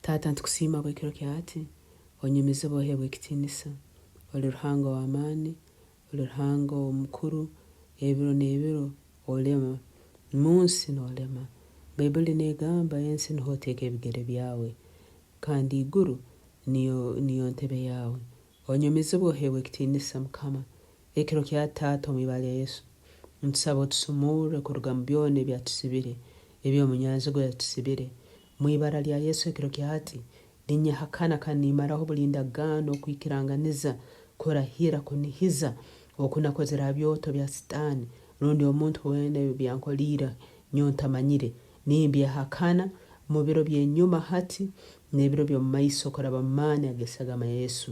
Taata nitukusiima habw'ekiro kya hati, onyumizibwe oheebwe ekitiinisa. Oli Ruhanga ow'amaani, oli Ruhanga omukuru, ebiro n'ebiro olema, munsi n'olema. Baibuli n'egamba ensi nuho oteeka ebigere byawe, kandi iguru niyo niyo ntebe yaawe. Onyumizibwe oheebwe ekitiinisa Mukama. Ekiro kya Taata omu ibara lya Yesu, nitusaba otusumurre kuruga mu byona ebyatusibire, eby'omunyanzigwa yatusibire. Mu ibara lya Yesu ekiro kya hati, ninyehakana kandi nimaraho buli ndagaano, okwikiranganiza, kurahira, kunihiza okunakozere ha byoto bya Sitaani rundi omuntu weena ebi byankoliire nyowe ntamanyire. Nimbyehakana mu biro by'enyuma hati n'ebiro by'omu maiso kuraba mu maani ag'esagama ya Yesu.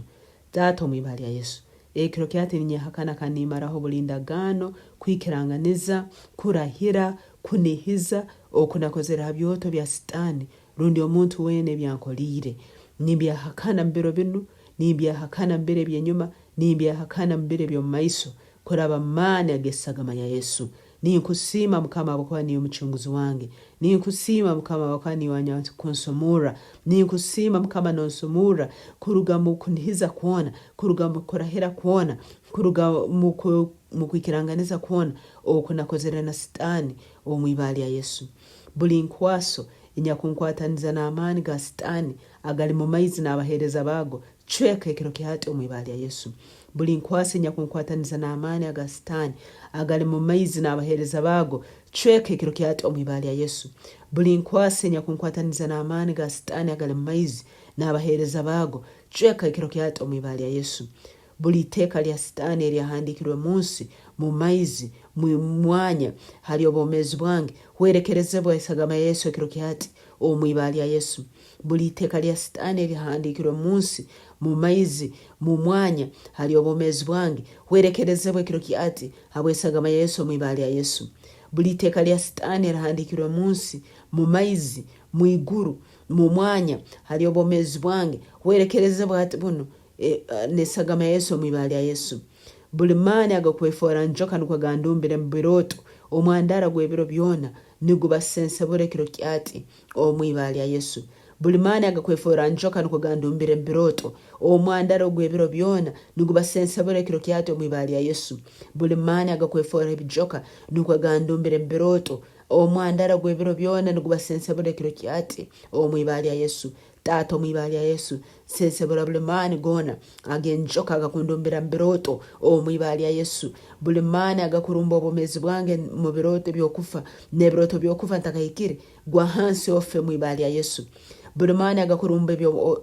Taata, omu ibara lya Yesu, ekiro kya hati ninyehakana kandi nimaraho buli ndagaano, kwikiranganiza, kurahira, kunihiza oku nakozere ha byoto bya Sitaani rundi omuntu weena ebi ankoliire. Nimbyehakana mu biro binu, nimbyehakana mu biro eby'enyuma, nimbyehakana mu biro eby'omu maiso kuraba mu maani ag'esagama ya Yesu. Ninkusiima Mukama habwokuba niiwe mucunguzi wange. Ninkusiima Mukama habwokuba niiwe anyakunsumurra. Ninkusiima Mukama nonsumurra kuruga mu kunihiza kwona, kuruga mu kurahira kwona, kuruga mu kwikiranganiza kwona oku nakozere na Sitaani omu ibara lya Yesu. Buli nkwaso enyakunkwataniza n'amaani ga Sitaani agali mu maizi n'abaheereza baago, cweka ekiro kya hati omu ibara lya Yesu. Buli nkwaso enyakunkwataniza n'amaani aga Sitaani agali mu maizi n'abaheereza baago, cweka ekiro kya hati omu ibara lya Yesu. Buli nkwaso enyakunkwataniza n'amaani ga Sitaani agali mu maizi n'abaheereza baago, cweka ekiro kya hati omu ibara lya Yesu. Buli iteeka lya Sitaani eryahandiikirwe munsi, mu maizi, mu mwanya hali obwomeezi bwange, hwerekerezebwa esagama ya Yesu ekiro kya hati omu ibara lya Yesu. Buli iteeka lya Sitaani erihandiikirwe munsi, mu maizi, mu mwanya hali obwomeezi bwange, hwerekerezebwa ekiro kya hati habw'esagama ya Yesu omu ibara lya Yesu. Buli iteeka lya Sitaani erihandiikirwe munsi, mu maizi, mu iguru, mu mwanya hali obwomeezi bwange, hwerekerezebwa hati bunu n'esagama ya Yesu omu ibara lya Yesu. Buli maani ag'okwefoora njoka nukwo gandumbire mu birooto, omwandara gw'ebiro byona nigubasensebura ekiro kyati omu ibara lya Yesu. Buli maani agakwefoora njoka nukwo gandumbire mu birooto, omwandara ogw'ebiro byona nigubasensebura ekiro kyati omu ibara lya Yesu. Buli maani agakwefoora ebijoka nukwo gandumbire mu birooto, omwandara gw'ebiro byona nigubasensebura ekiro kyati omu ibara lya Yesu. Taata, omu ibara lya Yesu, nsensebura buli maani goona ag'enjoka agakundumbira mu birooto, omu ibara lya Yesu. Buli maani agakurumba obwomeezi bwange mu birooto by'okufa n'ebirooto by'okufa ntakahikire, gwa hansi ofe omu ibara lya Yesu. Buli maani agakurumba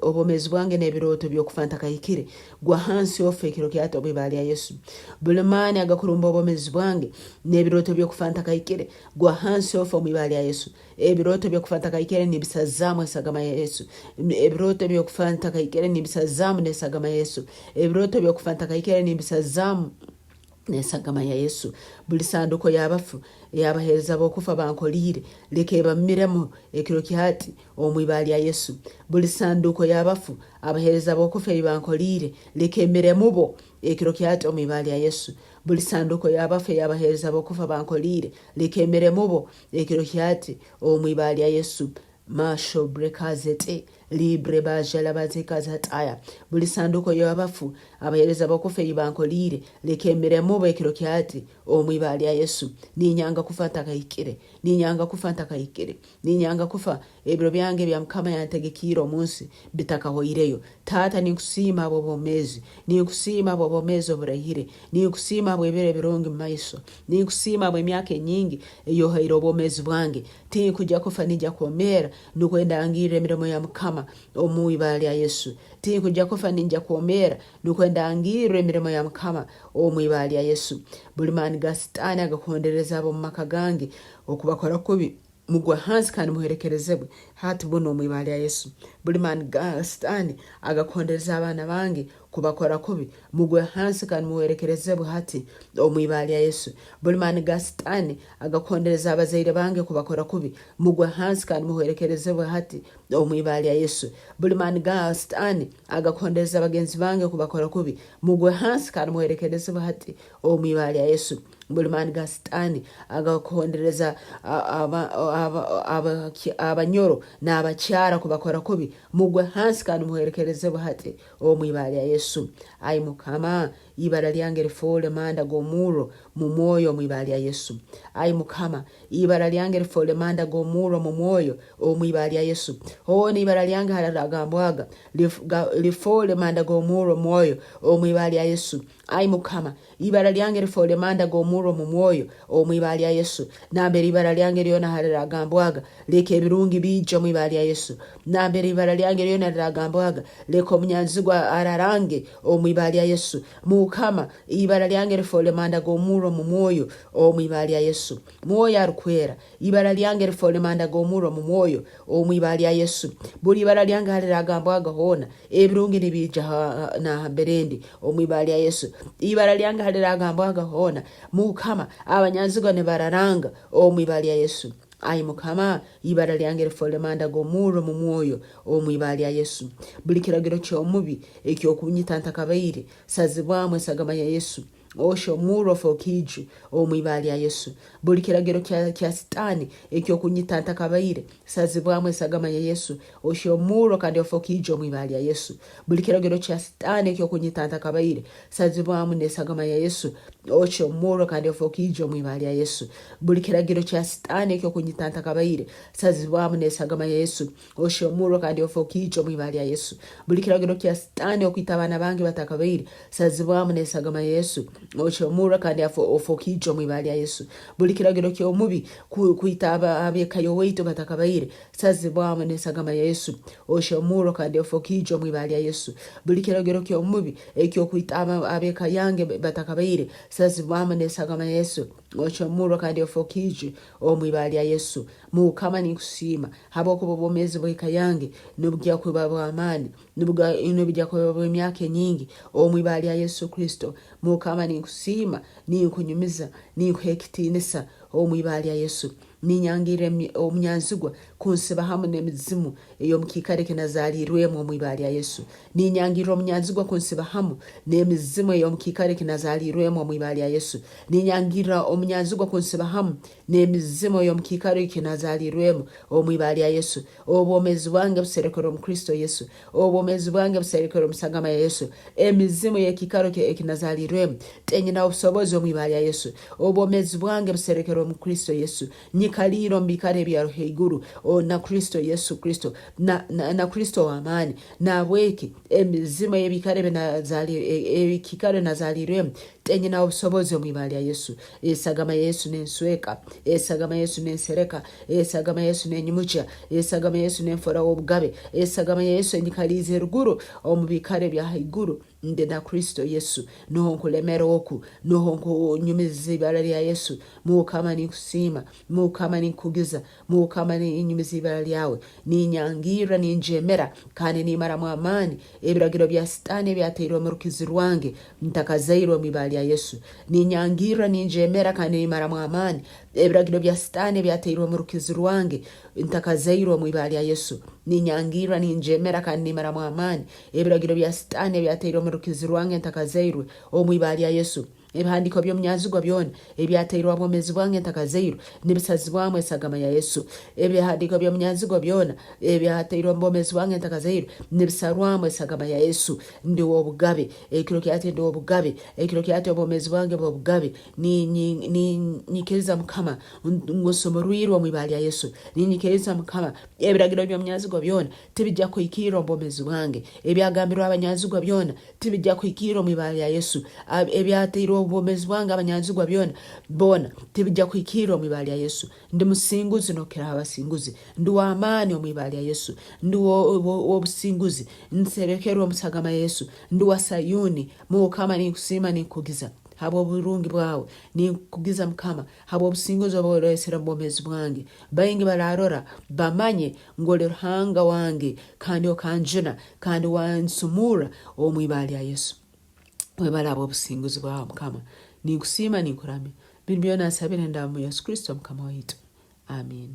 obwomeezi bwange n'ebirooto by'okufa ntakahikire, gwa hansi ofe ekiro kya hati omu ibara lya Yesu. Buli maani agakurumba obwomeezi bwange n'ebirooto by'okufa ntakahikire, gwa hansi ofe omu ibara lya Yesu. Ebirooto by'okufa ntakahikire nibisazaamu esagama ya Yesu. Ebirooto by'okufa ntakahikire nibisazaamu n'esagama ya Yesu. Ebirooto by'okufa ntakahikire nibisazaamu n'esagama ya Yesu. Buli sanduuko y'abafu ey'abaheereza b'okufa bankoliire, leka ebamiremu ekiro kya hati omu ibara lya Yesu. Buli sanduuko y'abafu abaheereza b'okufa ei bankoliire, leka emiremu bo ekiro kya hati omu ibara lya Yesu. Buli sanduuko y'abafu ey'abaheereza b'okufa bankoliire, leka emiremu bo Ekiro kyati omu ibara lya Yesu masho brekazete libre bajala bazekazataya buli sanduko y'abafu abahereza b'okufa ei bankoliire leka emiremu bo ekiro kyati omu ibara lya Yesu. Ninyanga kufa ntakahikire, ninyanga kufa ntakahikire, ninyanga kufa ebiro byange ebya Mukama yantegekiire omu nsi bitakahoireyo. Taata ninkusiima habw'obwomeezi, ninkusiima habw'obwomeezi oburaihire, ninkusiima habw'ebiro ebirungi mu maiso. Ninkusiima habw'emyaka enyingi ei ohaire obwomeezi bwange. Tinkwija kufa niija kwomeera nukwo ndangirre emirimo ya Mukama omu ibara lya Yesu. Tinkwija kufa niija kwomeera nukwo ndangirre emirimo ya Mukama omu ibara lya Yesu. Buli maani ga Sitaani agakuhondereza ab'omu maka gange okubakora kubi, Mugwe hansi kandi muhwerekerezebwe hati bunu omu ibara lya Yesu. Buli maani ga Sitaani agakuhondereza abaana bange kubakora kubi, mugwe hansi kandi muhwerekerezebwe hati omu ibara lya Yesu. Buli maani ga Sitaani agakuhondereza abazaire bange kubakora kubi, mugwe hansi kandi muhwerekerezebwe hati omu ibara lya Yesu. Buli maani ga Sitaani agakuhondereza bagenzi bange kubakora kubi, mugwe hansi kandi muhwerekerezebwe hati omu ibara lya Yesu. Buli maani ga Sitaani agakuhondereza abanyoro n'abakyara kubakora kubi, mugwe hansi kandi muhwerekerezebwe hati omu ibara lya Yesu. Ai Mukama, ibara lyange lifoole manda g'omurro mu mwoyo omu ibara lya Yesu. Ai Mukama, ibara lyange lifoole manda g'omurro mu mwoyo omu ibara lya Yesu. Hoona ibara lyange hariragambwaga, lifoole manda g'omurro mu mwoyo omu ibara lya Yesu. Ai Mukama, Ibara lyange lifoole manda g'omurro omu mwoyo, omu ibara lya Yesu. Nambere ibara lyange lyona hariragambwaga, leka ebirungi biije omu ibara lya Yesu. Nambere ibara lyange lyona riragambwaga, leka omunyanzigwa ararange omu ibara lya Yesu. Mukama, ibara lyange lifoole manda g'omurro omu mwoyo, omu ibara lya Yesu. Mwoyo arukwera, ibara lyange lifoole manda g'omurro omu mwoyo, omu ibara lya Yesu. Buli ibara lyange hariragambwaga hoona, Ebirungi nibiija nahambere ndi omu ibara lya Yesu. Ibara lyange haliragambwaga hoona, Mukama, abanyanzigwa nibararanga omu ibara lya Yesu. Ai Mukama, ibara lyange lifoole manda g'omurro mu mwoyo omu ibara lya Yesu. Buli kiragiro ky'omubi eky'okunyita ntakabaire, sazibwamu esagama ya Yesu. Osha omurro ofooke iju omu ibara lya Yesu. Buli kiragiro kya, kya Sitaani eky'okunyita ntakabaire, sazibwamu esagama ya Yesu. Osha omurro kandi ofooke iju omu ibara lya Yesu. Buli kiragiro kya Sitaani eky'okunyita ntakabaire, sazibwamu n'esagama ya Yesu. Osha omurro kandi ofooke iju omu ibara lya Yesu. Buli kiragiro kya Sitaani eky'okunyita ntakabaire, sazibwamu n'esagama ya Yesu. Osha omurro kandi ofooke iju omu ibara lya Yesu. Buli kiragiro kya Sitaani okwita abaana bange batakabaire, sazibwamu n'esagama ya Yesu. Osha omurro kandi ofooke iju omu ibara lya Yesu. Buli kiragiro ky'omubi kwita ab'eka y'owaitu batakabaire, sazibwamu n'esagama ya Yesu. Osha omurro kandi ofooke iju omu ibara lya Yesu. Buli kiragiro ky'omubi eky'okwita ab'eka yange batakabaire, sazibwamu n'esagama ya Yesu. Osha omurro kandi ofooke iju omu ibara lya Yesu. Mukama ninkusiima habwokuba obwomeezi bw'eka yange nibugya kuba bw'amaani, nibugya kuba bw'emyaka enyingi omu ibara lya Yesu Kristo. Mukama ninkusiima, ninkunyumiza, ninkuha ekitiinisa omu ibara lya Yesu. Ninyangirra omunyanzigwa kunsiba hamu n'emizimu ey'omu kiikaro eki nazaaliirwemu omu ibara lya Yesu. Ninyangirra omunyanzigwa kunsiba hamu n'emizimu ey'omu kiikaro eki nazaaliirwemu omu ibara lya Yesu. Ninyangirra omunyanzigwa kunsiba hamu n'emizimu ey'omu kiikaro eki nazaaliirwemu omu ibara lya Yesu. Obwomeezi bwange buserekerwe omu Kristo Yesu. Obwomeezi bwange buserekerwe omu sagama ya Yesu. Emizimu ey'ekiikaro eki nazaaliirwemu tenyina obusobozi omu ibara lya Yesu. Obwomeezi bwange buserekerwe omu Kristo Yesu. Nyikaliire omu biikaro ebya haiguru na Kristo Yesu Kristo na, na, na Kristo ow'amaani. Nahabweki emizimu ey'ebiikaro ebi nazaaliirwemu tenyina obusobozi omu ibara lya Yesu. Esagama ya Yesu nensweka, esagama ya Yesu nensereka, esagama ya Yesu nenyimukya, esagama ya Yesu nenfora w'obugabe, esagama ya Yesu enyikaliize eruguru omu biikaro ebya haiguru ndi na Kristo Yesu. Nuho nkulemera oku, nuho nkunyumiza ibara lya Yesu. Mukama ninkusiima, Mukama ninkukugiza, Mukama ninyumiza ibara lyawe. Ninyangirra, ninjeemera, kandi nimaramu amaani ebiragiro bya Sitaani ebyatairwe omu rukizi rwange ntakazairwe omu ibara lya Yesu. Ninyangirra, ninjeemera, kandi nimaramu amaani ebiragiro bya Sitaani ebyatairwe omu rukizi rwange ntakazairwe omu ibara lya Yesu. Ninyangirra, ninjeemera, kandi nimaramu amaani ebiragiro bya Sitaani ebyatairwe omu rukizi rwange ntakazairwe omu ibara lya Yesu. Ebihandiiko by'omunyanzigwa byona ebyatairwe ha bwomeezi bwange ntakazairwe nibisazibwamu esagama ya Yesu. Ebihandiiko by'omunyanzigwa byona ebyatairwe omu bwomeezi bwange ntakazairwe nibisarwamu esagama ya Yesu. Ndi w'obugabe. Ekiro kyati ndi w'obugabe. Ekiro kyati obwomeezi bwange bw'obugabe. Ninyikiriza Mukama ngu nsumurwirwe omu ibara lya Yesu. Ninyikiriza Mukama ebiragiro by'omunyanzigwa byona tibijja kuhikirra omu bwomeezi bwange. Ebyagambirwe abanyanzigwa byona Tibijja kuhikirra omu ibara lya Yesu. Ebyatairwe omu bwomeezi bwange abanyanzigwa byona boona tibijja kuhikirra omu ibara lya Yesu. Ndi musinguzi n'okukiraho abasinguzi. Ndi w'amaani omu ibara lya Yesu. Ndi w'obusinguzi. Nserekerwe omu sagama ya Yesu. Ndi wa Sayuni. Mukama ninkusiima ninkukugiza habw'oburungi bwawe. Ninkukugiza Mukama habw'obusinguzi obu oresere omu bwomeezi bwange. Baingi bararora bamanye ngu oli Ruhanga wange kandi okanjuna kandi wansumurra omu ibara lya Yesu. Webale habw'obusinguzi bwawe Mukama. Ninkusiima ninkuramya. Binu byona nsabire endaba mu Yesu Kristo Mukama waitu. Amiina.